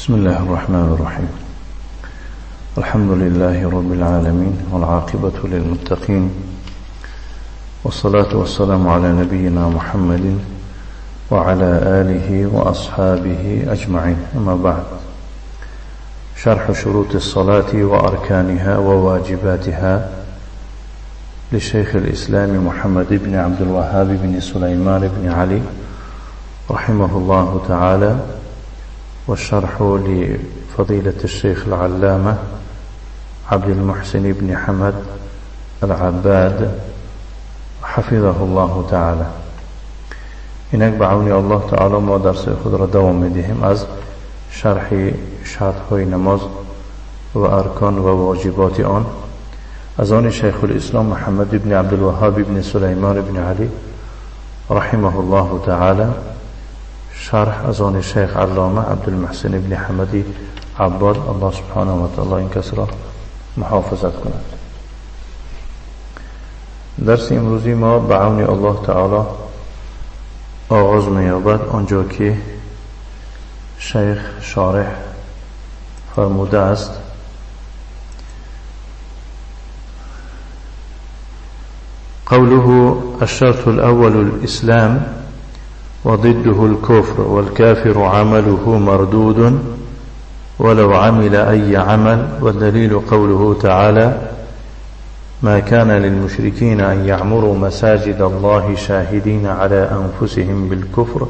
بسم الله الرحمن الرحيم. الحمد لله رب العالمين، والعاقبة للمتقين، والصلاة والسلام على نبينا محمد وعلى آله وأصحابه أجمعين. أما بعد، شرح شروط الصلاة وأركانها وواجباتها لشيخ الإسلام محمد بن عبد الوهاب بن سليمان بن علي رحمه الله تعالى، والشرح لفضيلة الشيخ العلامة عبد المحسن بن حمد العباد حفظه الله تعالى. اینک به عون الله تعالی ما درس خود را دوام می‌دهیم از شرح شرط‌های نماز و ارکان و واجبات آن از آن شیخ الاسلام محمد بن عبدالوهاب بن سلیمان بن علی رحمه الله تعالی، شرح از آن شیخ علامه عبدالمحسن بن حمدی عباد، الله سبحانه و تعالی این کس را محافظت کند. درس امروزی ما به عون الله تعالی آغاز می‌یابد آنجا که شیخ شارح فرموده است: قوله الشرط الأول الإسلام وضده الكفر، والكافر عمله مردود ولو عمل أي عمل، والدليل قوله تعالى: ما كان للمشركين أن يعمروا مساجد الله شاهدين على أنفسهم بالكفر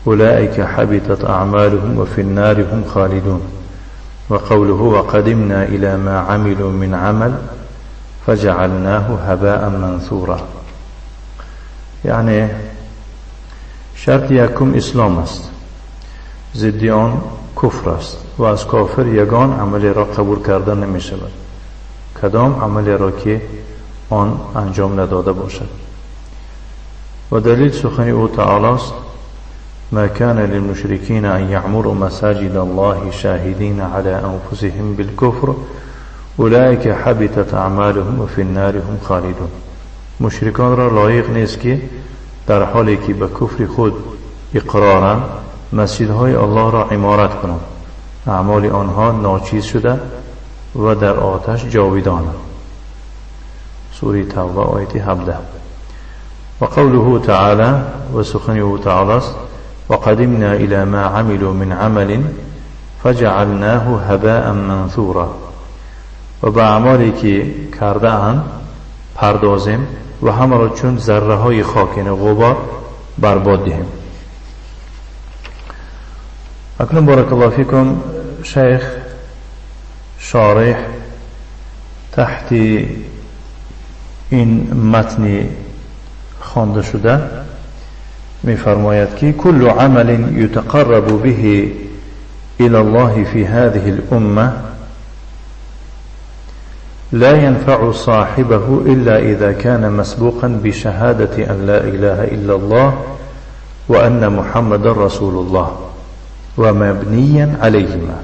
أولئك حبطت أعمالهم وفي النار هم خالدون. وقوله: وقدمنا إلى ما عملوا من عمل فجعلناه هباء منثورا. یعنی شرط یکم اسلام است، ضد آن کفر است و از کافر یگان عملی را قبول کرده نمی شود، کدام عملی را که آن انجام نداده باشد. و دلیل سخن او تعالی است: ما كان للمشركين أن يعمروا مساجد الله شاهدين على أنفسهم بالكفر أولئك حبطت أعمالهم وفي النار هم خالدون. مشرکان را لایق نیست که در حالی که به کفر خود اقرارند مسجدهای الله را عمارت کنند، اعمال آنها ناچیز شده و در آتش جاویدانند. سوره توبه آیه 17. و قوله تعالی، و سخن او تعالی است: وقدمنا إلى ما عملوا من عمل فجعلناه هباء منثورا. و به اعمالی که کرده اند پردازیم و همه را چون ذره های خاک، یعنی غبار، برباد دهیم. اکنون بارک الله فیکم شیخ شارح تحت این متن خوانده شده می‌فرماید که كل عمل يتقرب به إلى الله في هذه الأمة لا ينفع صاحبه إلا إذا كان مسبوقا بشهادة أن لا إله إلا الله وأن محمد رسول الله ومبنيا عليهما.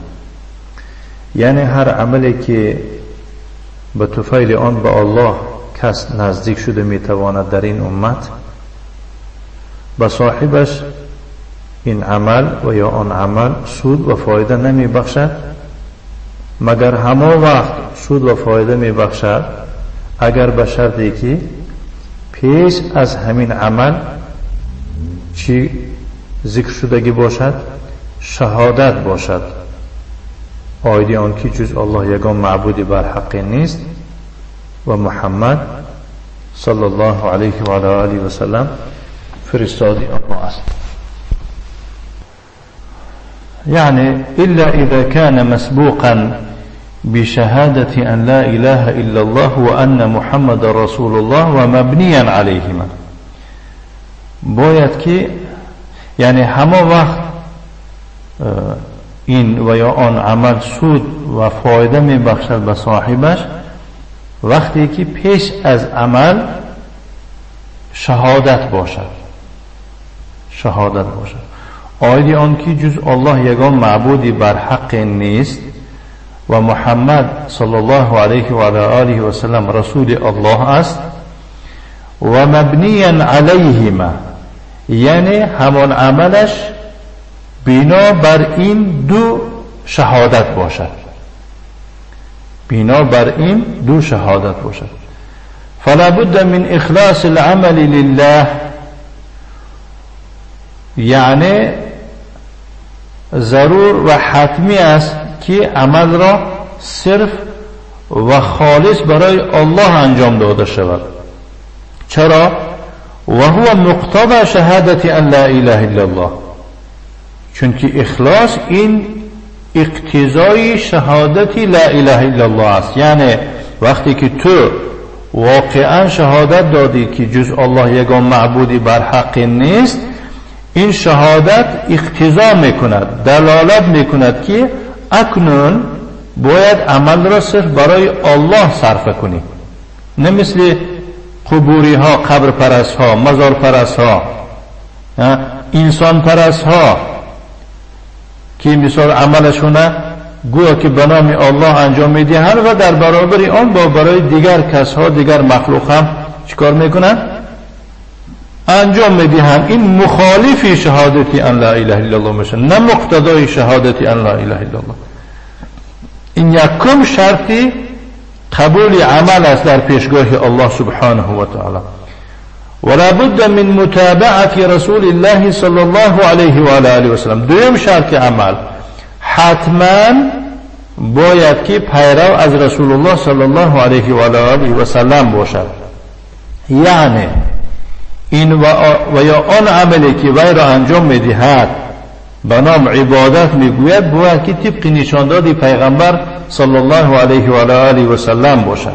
یعنی هر عملی که به طفیل آن به الله کس نزدیک شده میتواند در این امت، به صاحبش این عمل و یا آن عمل سود و فایده نمی بخشد، مگر همه وقت سود و فایده می بخشد اگر به شرطی که پیش از همین عمل چی ذکر شدگی باشد؟ شهادت باشد آیدی آن که جز الله یگان معبودی بر حق نیست و محمد صلی الله علیه و علی آله و سلم فرستادی الله است. يعني إلا إذا كان مسبوقا بشهادة أن لا إله إلا الله وأن محمد رسول الله ومبنيا عليهما. باید که یعنی همه وقت این و یا آن عمل سود و فایده می بخشد به صاحبش وقتی که پیش از عمل شهادت باشد، شهادت باشد آیدی آن که جز الله یگان معبودی بر حق نیست و محمد صلی الله علیه و علی آله و سلم رسول الله است و مبنیا علیهما، یعنی همان عملش бино бар ин ду шаҳодат бошад. бино бар ин ду шаҳодат бошад. فلا بد من اخلاص العمل لله، یعنی ضرور و حتمی است که عمل را صرف و خالص برای الله انجام داده شود. چرا؟ و هو مقتضى شهادت ان لا اله الا الله، چون که اخلاص این اقتضای شهادت لا اله الا الله است. یعنی وقتی که تو واقعا شهادت دادی که جز الله یگان معبودی بر حق نیست، این شهادت اقتضا میکند، دلالت میکند که اکنون باید عمل را صرف برای الله صرف کنی، نه مثل قبوری ها، قبر پرست ها، مزار پرست ها، انسان پرست ها که مثال عملشونه گویا که به نام الله انجام میدهند و در برابر آن با برای دیگر کس ها، دیگر مخلوق هم چیکار میکنند؟ انجام میدهند. این مخالف شهادت ان لا اله الا الله میشه، نه مقتضای شهادت ان لا اله الا الله. این یکم شرطی قبول عمل است در پیشگاه الله سبحانه و تعالی. ولا بد من متابعة رسول الله صلی الله علیه و آله و سلم. دوم شرط عمل حتما باید که پیرو از رسول الله صلی الله علیه و آله و سلم باشد. یعنی این و یا آن عملی که وی را انجام میدهد به نام عبادت میگوید، باید که طبق نشانداد پیغمبر صلی الله علیه و آله و سلم باشد.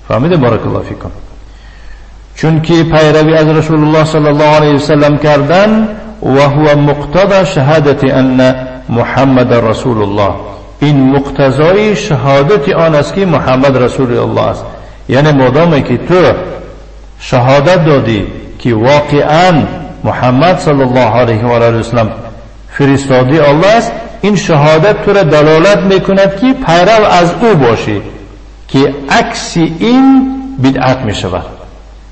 فهمیده؟ بارک الله فیکم. چون که پیروی از رسول الله صلی الله علیه و سلم کردن و هو مقتضى شهادت ان محمد رسول الله، این مقتضای شهادت آن است که محمد رسول الله است. یعنی مادامی که تو شهادت دادی که واقعا محمد صلی الله علیه و آله و سلم فرستاده الله است، این شهادت تو را دلالت میکند که پیرو از او باشی، که عکس این بدعت میشود.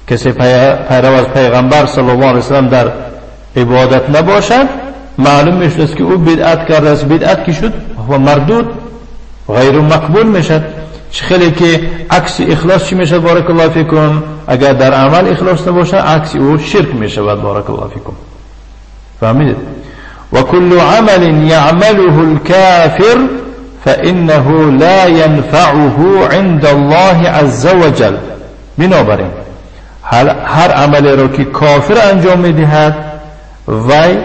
کسی پیرو از پیغمبر صلی الله علیه و سلم در عبادت نباشد، معلوم میشد که او بدعت کرده است. بدعت که شد و مردود، غیر مقبول میشد. چه خیلی که عکس اخلاص چی میشد؟ بارک الله فیکم. اگر در عمل اخلاص نباشه، عکس او شرک میشود. بارک الله فیکم. فهمیدید؟ و کل عمل یعمله الكافر فانه لا ينفعه عند الله عز وجل. بنابراین هر عملی را که کافر انجام میدهد، وی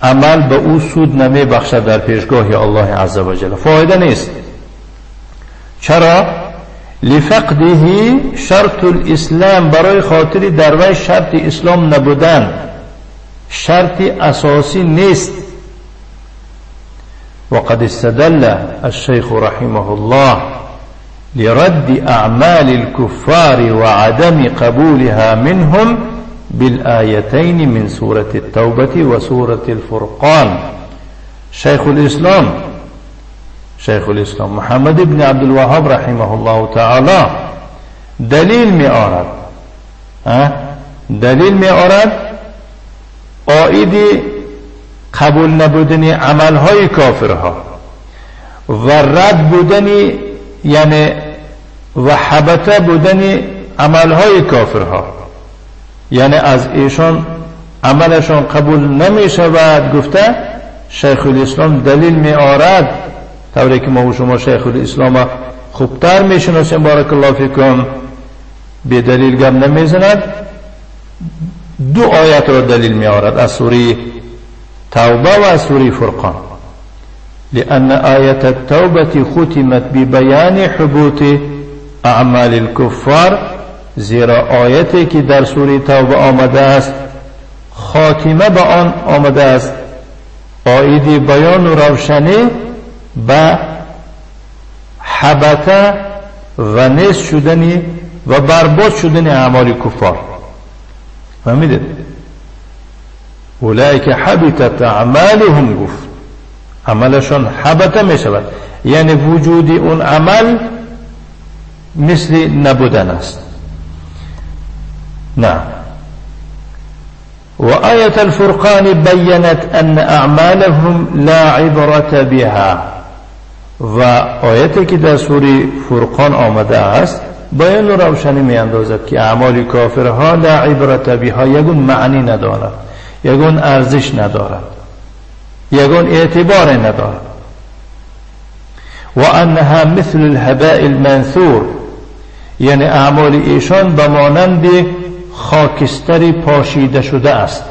عمل به او سود نمی بخشد در پیشگاه الله عز وجل، فایده نیست. چرا؟ لفقده شرط الاسلام، برای خاطر در وی شرط اسلام نبودن، شرط اساسی نیست. وقد استدل الشیخ رحمه الله لرد اعمال الكفار وعدم قبولها منهم بالآیتین من سورة التوبة وسورة الفرقان. شیخ الاسلام محمد ابن عبدالوهاب رحمه الله تعالی دلیل می آرد، دلیل می آرد عائد قبول نبودن عملهای کافرها و رد بودن، یعنی و حبطه بودن عملهای کافرها، یعنی از ایشان عملشان قبول نمی شود. گفته شیخ الاسلام دلیل می آرد، طوری که ما و شما شیخ الاسلام خوبتر می شناسیم بارک الله فیکم، به دلیل گپ نمی زند. دو آیت را دلیل می آرد از سوره توبه و از سوره فرقان. لأن آیت التوبة ختمت ببیان حبوط اعمال الكفار، زیرا آیتی که در سوره توبه آمده است خاتمه به آن آمده است، عائد بیان و روشنی به حبطه و نیست شدن و برباد شدن اعمال کفار. فهمیدید؟ اولئک حبطت اعمالهم، گفت عملشان حبطه می شود، یعنی وجود اون عمل مثل نبودن است. نه. وآية الفرقان بينت أن أعمالهم لا عبرة بها. و آیتی که در سوره فرقان آمده است بیان و روشنی می اندازد که اعمال کافرها لا عبرت بها، یگون معنی ندارد، یگون ارزش ندارد، یگون اعتبار ندارد. و انها مثل الهباء المنثور، یعنی اعمال ایشان به مانند خاکستر پاشیده شده است،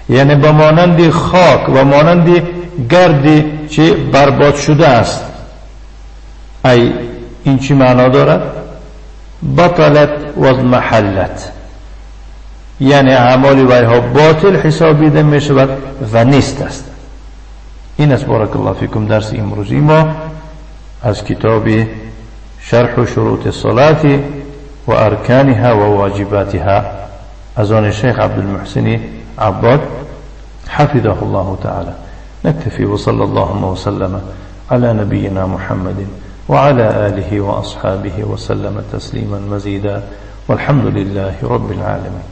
یعنی به مانند خاک و مانند گرد چه برباد شده است. ای این چی معنا دارد؟ بطلت و اضمحلت، یعنی اعمال ویها باطل حسابیده می شود و نیست است. این است بارک الله فیکم درس امروزی ما از کتاب شرح شروط الصلاة و ارکانها و واجباتها از آن شیخ عبدالمحسن عباد حفظه الله تعالی. نكتفي وصلى اللهم وسلم على نبينا محمد وعلى آله وأصحابه وسلم تسليما مزيدا والحمد لله رب العالمين.